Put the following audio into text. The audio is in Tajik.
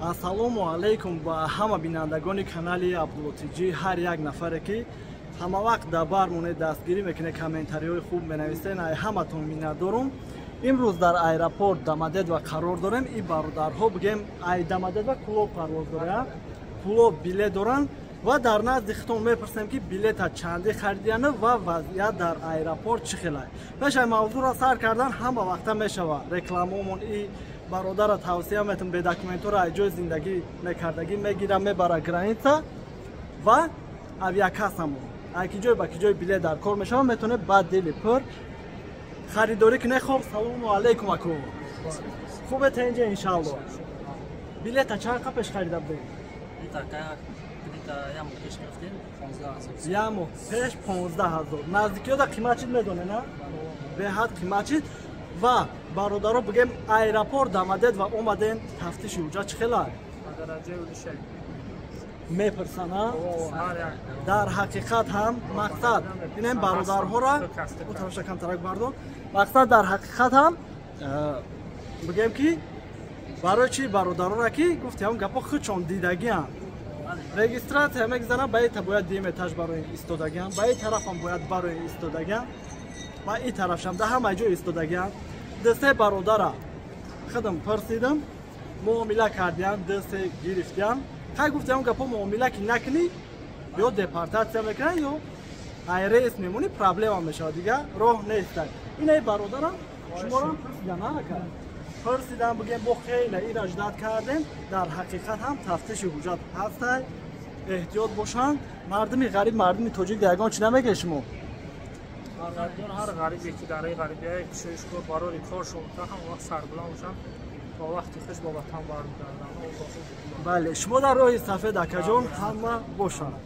Ассалому алайкум ба ҳама бинандагони канали Абдулло Тҷ, ҳар як нафаре, ки ҳама вақт дар бар монед, дастгирӣ мекунед, комментариҳои хуб менависед, ай ҳаматон миннатдорум. Имрӯз дар аэропорт Домодедово қарор дорем. И бародарҳо, бигем, ай Домодедово Кӯлоб парвоз дорад, Кӯлоб билет доранд ва дар назди худтон мепурсем, ки билета чандӣ харидияну ва вазъият дар аэропорт чӣ хелай. Пеш ай мавзӯъро сар кардан, ҳама вақта мешава рекламаомон, и бародара тавсия метам, бе документҳоро ай ҷои зиндагӣ мекардагӣ мегира, мебара граница ва авиакассамо, ай ки ҷой ба ки ҷои билет дар кор мешава, метавонед ба дили пур харидорӣ кунед. Хоб, салому алайкум, аку, хубе, тенҷа, иншаалло. Билета чанд қа пеш харида будем? Як моҳ пеш 15 000. Наздикиёда қимат чид, медоне, на беҳад қимат чид. Ва бародаро, бигем, аэропорт Домодедово омадем, тафтиши ҳуҷҷат чӣ хела мепурсана? Дар ҳақиқат ҳам мақсад инем бародарҳоро тарафша камтарак бардор. Мақсад, дар ҳақиқат ҳам бигем, ки барои чи бародарора ки гуфти, ҳам гапо худшон дидагиам, регистрация мегзанам, ба ита бояд дуюм этаж барои истодагиам, ба и тарафам бояд барои истодагиам, ба и тарафшам, да ҳамаи ҷо истодагиам. Дсе бародара худам пурсидам, муомила кардиям, дсе гирифтиям. Хай, гуфтиам, гапо муомила ки накунӣ, ё депортация мекунад, ё ай рейс мемонӣ, проблема мешавад, дига роҳ нестай. Инаи бародарам шуморам пурсидам, ака, пурсидам, бигем, бо хеле ира ждать кардем. Дар ҳақиқат ҳам тафтиши ҳуҷҷат ҳастай, эҳтиёт бошанд мардуми ғариб, мардуми тоҷик. Ягон чи намегӯед шумо? Ҳар ғарибе ки дар ғарибия кишвар барори коршон ҳам вақт сарбуланд бошанд, то вақти хуш ба ватан бармегарданд. Бале, шумо дар роҳи сафед, акаҷон, ҳама бошанд.